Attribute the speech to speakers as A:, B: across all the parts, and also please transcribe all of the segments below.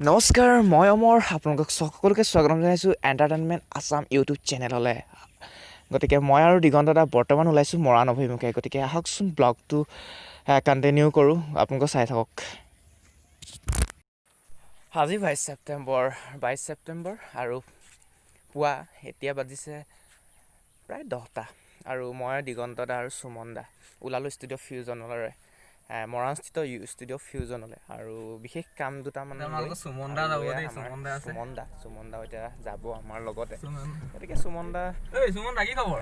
A: নমস্কাৰ, মই অমৰ, আপোনালোকক সকলোকে স্বাগতম জনাইছোঁ এণ্টাৰটেইনমেণ্ট আছাম ইউটিউব চেনেললৈ। গতিকে মই আৰু দিগন্ত দা বৰ্তমান ওলাইছোঁ মৰাণ অভিমুখে। গতিকে আহকচোন, ব্লগটো কণ্টিনিউ কৰোঁ, আপোনালোকে চাই থাকক। আজি 22 ছেপ্টেম্বৰ, 22 ছেপ্টেম্বৰ আৰু পুৱা এতিয়া বাজিছে প্ৰায় 10টা আৰু মই, দিগন্ত দা আৰু সুমন দা ওলালোঁ ষ্টুডিঅ' ফিউজনলৈ, মৰাণস্থিত ষ্টুডিঅ' ফিউজনলৈ আৰু বিশেষ কাম দুটামান লৈ।
B: আপোনালোকৰ সুমন দা যাব দেই, সুমন দা আছে।
A: সুমন দা, সুমন দা এতিয়া যাব আমাৰ লগতে। গতিকে সুমন দা
B: ঐ সুমন দা, কি খবৰ?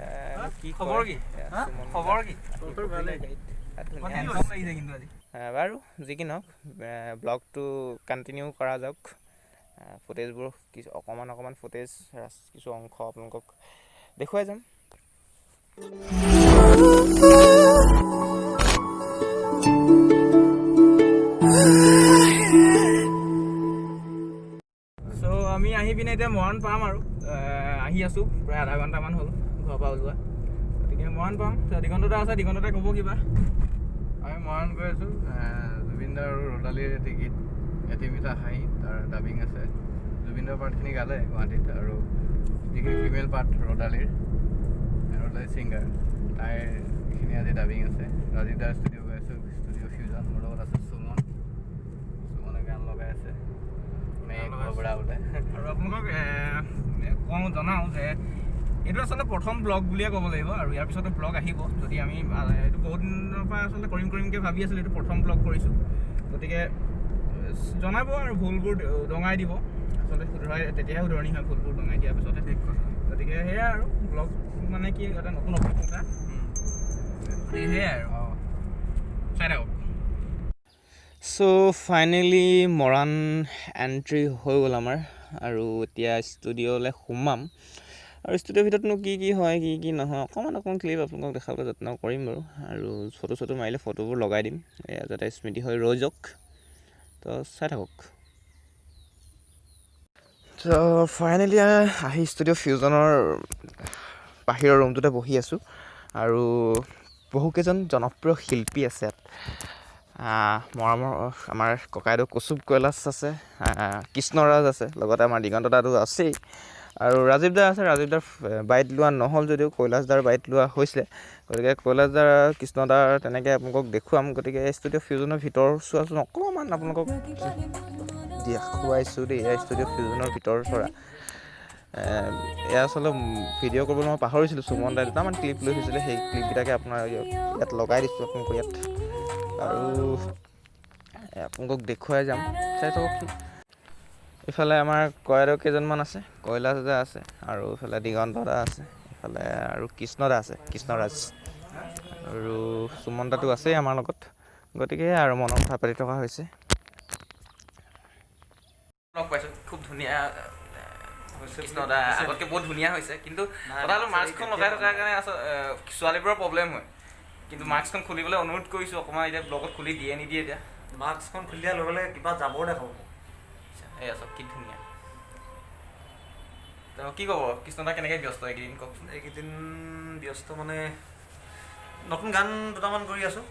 A: কি
B: খবৰ
A: কয়?
B: কি?
A: এ,
B: হা?
A: সুমন দা
B: খবৰ কি?
A: আহি বহিলে গাড়ীত। ধুনীয়া।
B: হেণ্ডচাম লাগিছে কিন্তু আজি।
A: বাৰু যি কি নহওক, ব্লগটো কণ্টিনিউ কৰা যাওক। ফুটেজবোৰ কিছু অকণমান অকণমান ফুটেজ, কিছু অংশ আপোনালোকক দেখুৱাই যাম।
B: চ' আমি আহি পিনে এতিয়া মৰাণ পাম আৰু আহি আছোঁ, প্ৰায় আধা ঘণ্টামান হ'ল ঘৰৰ পৰা ওলোৱা। গতিকে মৰাণ পাম। দিগন্ত দা আছে, দিগন্ত দাই ক'ব কিবা।
C: আমি মৰাণ গৈ আছোঁ। জুবিন দাৰ আৰু ৰ'দালিৰ এটি গীত "এটি মিঠা হাঁহি", তাৰ ডাবিং আছে। জুবিন দাৰ পাৰ্টখিনি গালে গুৱাহাটীত আৰু যিখিনি ফিমেল পাৰ্ট ৰ'দালিৰ, ৰ'দালি ছিংগাৰ, তাইৰ এইখিনি আজি ডাবিং আছে। ৰাজীৱ দাৰ ষ্টুডিঅ' গৈ আছোঁ, ষ্টুডিঅ' ফিউজন। মোৰ লগত আছে সুমন, সুমনে গান লগাই আছে মে ঘবৰা বোলে।
B: আৰু আপোনালোকক কওঁ, জনাওঁ যে এইটো আচলতে প্ৰথম ব্লগ বুলিয়ে ক'ব লাগিব আৰু ইয়াৰ পিছতো ব্লগ আহিব। যদি আমি এইটো বহুত দিনৰ পৰা আচলতে কৰিম কৰিমকৈ ভাবি আছিলোঁ, এইটো প্ৰথম ব্লগ কৰিছোঁ। গতিকে জনাব আৰু ভুলবোৰ দঙাই দিব। আচলতে শুধৰাই তেতিয়াহে শুধৰণি হয়, ভুলবোৰ দঙাই দিয়াৰ পিছতহে।
C: ঠিক কথা।
B: গতিকে সেয়াই আৰু, ব্লগ মানে কি, এটা নতুন অভিজ্ঞতা। গতিকে সেয়াই আৰু, চাই থাকক।
A: চ' ফাইনেলি মৰাণ এণ্ট্ৰি হৈ গ'ল আমাৰ আৰু এতিয়া ষ্টুডিঅ'লৈ সোমাম আৰু ষ্টুডিঅ'ৰ ভিতৰতনো কি কি হয়, কি কি নহয়, অকণমান অকণমান ক্লিপ আপোনালোকক দেখাবলৈ যত্ন কৰিম বাৰু। আৰু ফটো চটো মাৰিলে ফটোবোৰ লগাই দিম, এয়া যাতে স্মৃতি হৈ ৰৈ যাওক। তো চাই থাকক। ত' ফাইনেলি আহি ষ্টুডিঅ' ফিউজনৰ বাহিৰৰ ৰুমটোতে বহি আছোঁ আৰু বহুকেইজন জনপ্ৰিয় শিল্পী আছে ইয়াত। মৰমৰ আমাৰ ককাইদেউ কুচুব কৈলাশ আছে, কৃষ্ণৰাজ আছে, লগতে আমাৰ দিগন্ত দাটো আছেই আৰু ৰাজীৱ দা আছে। ৰাজীৱ দাৰ বাইট লোৱা নহ'ল যদিও কৈলাশ দাৰ বাইট লোৱা হৈছিলে। গতিকে কৈলাশ দাৰ, কৃষ্ণ দাৰ তেনেকৈ আপোনালোকক দেখুৱাম। গতিকে ষ্টুডিঅ' ফিউজনৰ ভিতৰ চোৱাচোন অকণমান আপোনালোকক দেখুৱাইছোঁ দেই। এয়া ষ্টুডিঅ' ফিউজনৰ ভিতৰ চৰা। এয়া আচলতে ভিডিঅ' কৰিবলৈ মই পাহৰিছিলোঁ। সুমন দাই দুটামান ক্লিপ লৈ থৈছিলে, সেই ক্লিপকেইটাকে আপোনাৰ ইয়াত লগাই দিছোঁ আপোনালোকৰ ইয়াত আৰু আপোনালোকক দেখুৱাই যাম, চাই থাককচোন। ইফালে আমাৰ কয়দৌ কেইজনমান আছে, কৈলাশ দা আছে আৰু ইফালে দিগন্ত দা আছে, ইফালে আৰু কৃষ্ণ দা আছে, কৃষ্ণৰাজ আৰু সুমন দাটো আছেই আমাৰ লগত। গতিকে আৰু মনৰ কথা পাতি থকা হৈছে।
B: লগ পাইছোঁ, খুব ধুনীয়া কৃষ্ণ দা, আগতকৈ বহুত ধুনীয়া হৈছে। কিন্তু কথা হ'ল, মাস্কখন লগাই থকাৰ কাৰণে ছোৱালীবোৰৰ প্ৰব্লেম হয়। কিন্তু মাস্কখন খুলিবলৈ অনুৰোধ কৰিছোঁ অকণমান, এতিয়া ব্লগত খুলি দিয়ে নিদিয়ে এতিয়া।
D: মাস্কখন খুলি দিয়াৰ লগে লগে কিবা জাবৰ দেখাব।
B: এয়া চাওক, কি ধুনীয়া। তো কি ক'ব কৃষ্ণ দা, কেনেকৈ ব্যস্ত এইকেইদিন, কওকচোন।
D: এইকেইদিন ব্যস্ত মানে নতুন গান দুটামান কৰি আছোঁ।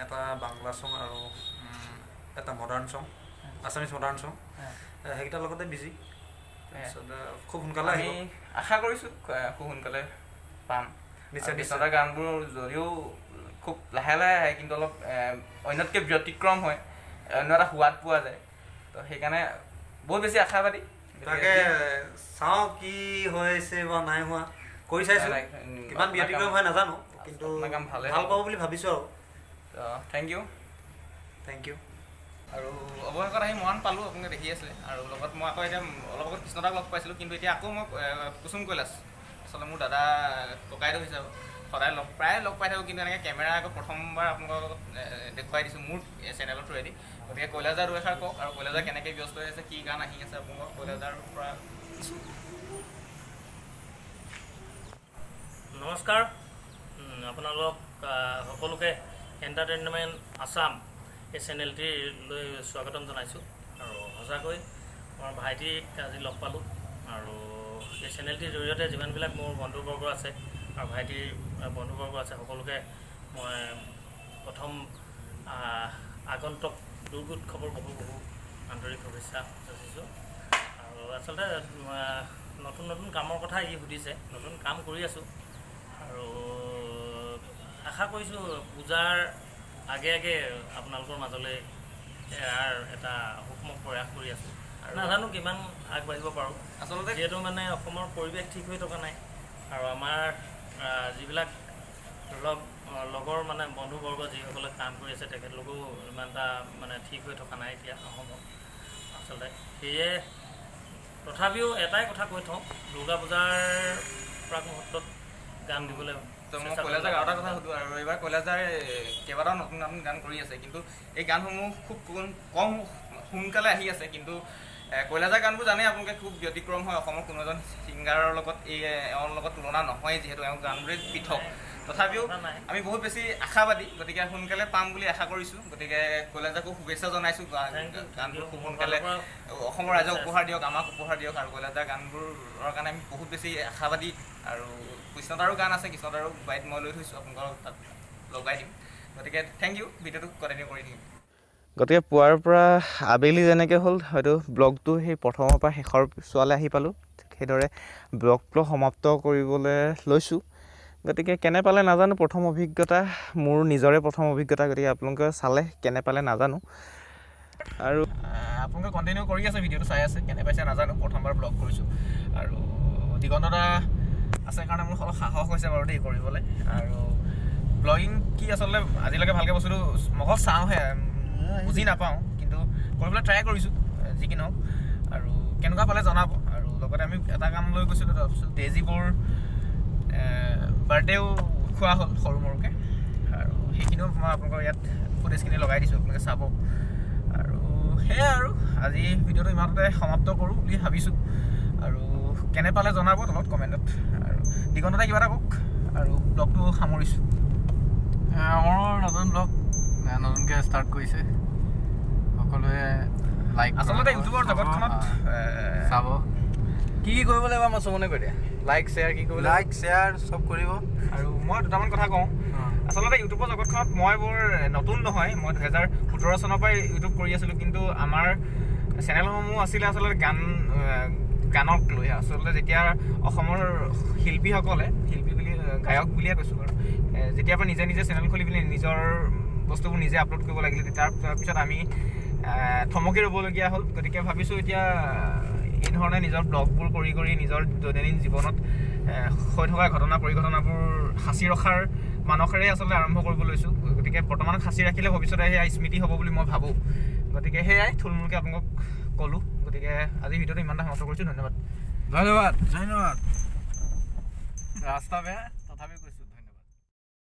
D: এটা বাংলা ছং আৰু এটা modern song, Assamese modern song. সেইকেইটাৰ লগতে বিজি। তাৰপিছত খুব সোনকালে
B: আমি
D: আহিব।
B: আশা কৰিছোঁ খুব সোনকালে পাম।
D: নিশ্চয়।
B: আৰু কৃষ্ণ দাৰ গানবোৰ যদিও খুব লাহে লাহে আহে, কিন্তু অলপ অন্যতকৈ ব্যতিক্ৰম হয়, অন্য এটা সোৱাদ পোৱা যায়। তো সেইকাৰণে বহুত বেছি আশাবাদী।
D: তাকে চাওঁ কি হৈছে বা নাই হোৱা, কৰি চাইছোঁ।
B: নাই,
D: কিমান
B: আপোনাৰ
D: ব্যতিক্ৰম হয় নাজানো, কিন্তু
B: আপোনাৰ কাম ভালে
D: ভাল
B: হ'ব।
D: পাব বুলি ভাবিছোঁ আৰু।
B: Thank U.
D: Thank U.
B: আৰু অৱশেষত আহি মৰাণ পালোঁ, আপোনালোকে দেখি আছিলে। আৰু লগত মই আকৌ এতিয়া অলপ আগত কৃষ্ণ দাক লগ পাইছিলোঁ, কিন্তু এতিয়া আকৌ মই কুসুম কৈলাশ, আচলতে মোৰ দাদা ককাইদেউ হিচাপে সদায় লগ, প্ৰায় লগ পাই থাকোঁ, কিন্তু এনেকৈ কেমেৰা আকৌ প্ৰথমবাৰ আপোনালোকৰ আগত দেখুৱাই দিছোঁ মোৰ চেনেলৰ থ্ৰুৱেদি। গতিকে কৈলাশ দাৰ দুএষাৰ কওক আৰু কৈলাশ দা কেনেকৈ ব্যস্ত হৈ আছে, কি গান আহি আছে, আপোনালোকক কৈলাশ দাৰ পৰা কিছু।
E: নমস্কাৰ, আপোনালোক সকলোকে এণ্টাৰটেইনমেণ্ট আছাম এই চেনেলটিলৈ স্বাগতম জনাইছোঁ। আৰু সঁচাকৈ আমাৰ ভাইটিক আজি লগ পালোঁ আৰু এই চেনেলটিৰ জৰিয়তে যিমানবিলাক মোৰ বন্ধুবৰ্গ আছে আৰু ভাইটিৰ বন্ধুবৰ্গ আছে, সকলোকে মই প্ৰথম আগন্তুক দুৰ্গোৎসৱৰ বহু বহু আন্তৰিক শুভেচ্ছা। শুভেচ্ছা যাচিছোঁ। আৰু আচলতে নতুন নতুন কামৰ কথা ই সুধিছে, নতুন কাম কৰি আছোঁ আৰু আশা কৰিছোঁ পূজাৰ আগে আগে আপোনালোকৰ মাজলৈ ইয়াৰ এটা সূক্ষ্ম প্ৰয়াস কৰি আছোঁ। নাজানো কিমান আগবাঢ়িব পাৰোঁ।
B: আচলতে
E: যিহেতু মানে অসমৰ পৰিৱেশ ঠিক হৈ থকা নাই আৰু আমাৰ যিবিলাক লগৰ মানে বন্ধুবৰ্গ যিসকলে কাম কৰি আছে তেখেতলোকেও ইমান এটা মানে ঠিক হৈ থকা নাই এতিয়া অসমত আচলতে। সেয়ে তথাপিও এটাই কথা কৈ থওঁ, দুৰ্গা পূজাৰ প্ৰাক মুহূৰ্তত গান দিবলৈ
B: তো মই কৈলাশদাক আৰু এটা কথা সুধোঁ, আৰু এইবাৰ কৈলাশদাই কেইবাটাও নতুন নতুন গান কৰি আছে, কিন্তু এই গানসমূহ খুব কম সোনকালে আহি আছে। কিন্তু কৈলাশদাৰ গানবোৰ জানেই আপোনালোকে খুব ব্যতিক্ৰম হয়, অসমৰ কোনো এজন ছিংগাৰৰ লগত এই এওঁৰ লগত তুলনা নহয়, যিহেতু এওঁৰ গানবোৰেই পৃথক। তথাপিও আমি বহুত বেছি আশাবাদী, গতিকে সোনকালে পাম বুলি আশা কৰিছোঁ। গতিকে কৈলাশদাকো শুভেচ্ছা জনাইছোঁ, গানবোৰ খুব সোনকালে অসমৰ ৰাইজক উপহাৰ দিয়ক, আমাক উপহাৰ দিয়ক। আৰু কৈলাশদাৰ গানবোৰৰ কাৰণে আমি বহুত বেছি আশাবাদী। আৰু কৃষ্ণদাৰো গান আছে, কৃষ্ণদাৰো বাইট মই লৈ থৈছোঁ, আপোনালোকক তাত লগাই দিম। গতিকে thank U, ভিডিঅ'টো কণ্টিনিউ কৰি থাকিম।
A: গতিকে পুৱাৰ পৰা আবেলি যেনেকৈ হ'ল, হয়তো ব্লগটো সেই প্ৰথমৰ পৰা শেষৰ চোৱালৈ আহি পালোঁ, সেইদৰে ব্লগটো সমাপ্ত কৰিবলৈ লৈছোঁ। গতিকে কেনে পালে নাজানো, প্ৰথম অভিজ্ঞতা মোৰ নিজৰে প্ৰথম অভিজ্ঞতা, গতিকে আপোনালোকে চালে কেনে পালে নাজানো। আৰু
B: আপোনালোকে কণ্টিনিউ কৰি আছে, ভিডিঅ'টো চাই আছে, কেনে পাইছে নাজানো, প্ৰথমবাৰ ব্লগ কৰিছোঁ। আৰু দিগন্ত দা আছে কাৰণে মোৰ অলপ সাহস হৈছে বাৰু দেই কৰিবলৈ। আৰু ব্লগিং কি আচলতে আজিলৈকে ভালকৈ বস্তুটো অকল চাওঁহে, বুজি নাপাওঁ, কিন্তু কৰিবলৈ ট্ৰাই কৰিছোঁ যি কি নহওক। আৰু কেনেকুৱা পালে জনাব। আৰু লগতে আমি এটা কাম লৈ গৈছিলোঁ, তাৰপিছত ডেইজীবোৰ বাৰ্থডেও খোৱা হ'ল সৰু মৰুকৈ, আৰু সেইখিনিও মই আপোনালোকৰ ইয়াত ফুটেজখিনি লগাই দিছোঁ, আপোনালোকে চাব। আৰু সেয়াই, আৰু আজি ভিডিঅ'টো ইমানতে সমাপ্ত কৰোঁ বুলি ভাবিছোঁ। আৰু কেনে পালে জনাব তলত কমেণ্টত। আৰু দিগন্তদা কিবা এটা কওক আৰু ব্লগটো সামৰিছোঁ।
C: আমাৰ নতুন ব্লগ নতুনকৈ ষ্টাৰ্ট কৰিছে, সকলোৱে লাইক
B: আচলতে ইউটিউবৰ জগতখনত
C: চাব। কি কি কৰিব লাগিব আমাৰ চুমনে কৈ দিয়া, লাইক শ্বেয়াৰ কি কৰিব,
D: লাইক শ্বেয়াৰ চব কৰিব।
B: আৰু মই দুটামান কথা কওঁ, আচলতে ইউটিউবৰ জগতখনত মই বৰ নতুন নহয়, মই 2017 চনৰ পৰাই ইউটিউব কৰি আছিলোঁ। কিন্তু আমাৰ চেনেলসমূহ আছিলে আচলতে গানক লৈ। আচলতে যেতিয়া অসমৰ শিল্পীসকলে, শিল্পী বুলি গায়ক বুলিয়ে কৈছোঁ বাৰু, যেতিয়াৰ পৰা নিজে নিজে চেনেল খুলি পিনি নিজৰ বস্তুবোৰ নিজে আপলোড কৰিব লাগিলে, তাৰপিছত আমি থমকি ৰ'বলগীয়া হ'ল। গতিকে ভাবিছোঁ এতিয়া এই ধৰণে নিজৰ ব্লগবোৰ কৰি কৰি নিজৰ দৈনন্দিন জীৱনত হৈ থকা ঘটনা পৰিঘটনাবোৰ সাঁচি ৰখাৰ মানসেৰে আচলতে আৰম্ভ কৰিব লৈছোঁ। গতিকে বৰ্তমানত সাঁচি ৰাখিলে ভৱিষ্যতে সেয়া স্মৃতি হ'ব বুলি মই ভাবোঁ। গতিকে সেয়াই থুলমূলকৈ আপোনালোকক ক'লোঁ। গতিকে আজি ভিডিঅ'টো ইমানটা সমাপ্ত কৰিছোঁ, ধন্যবাদ।
C: ধন্যবাদ
D: ধন্যবাদ।
C: ৰাস্তা বেয়া।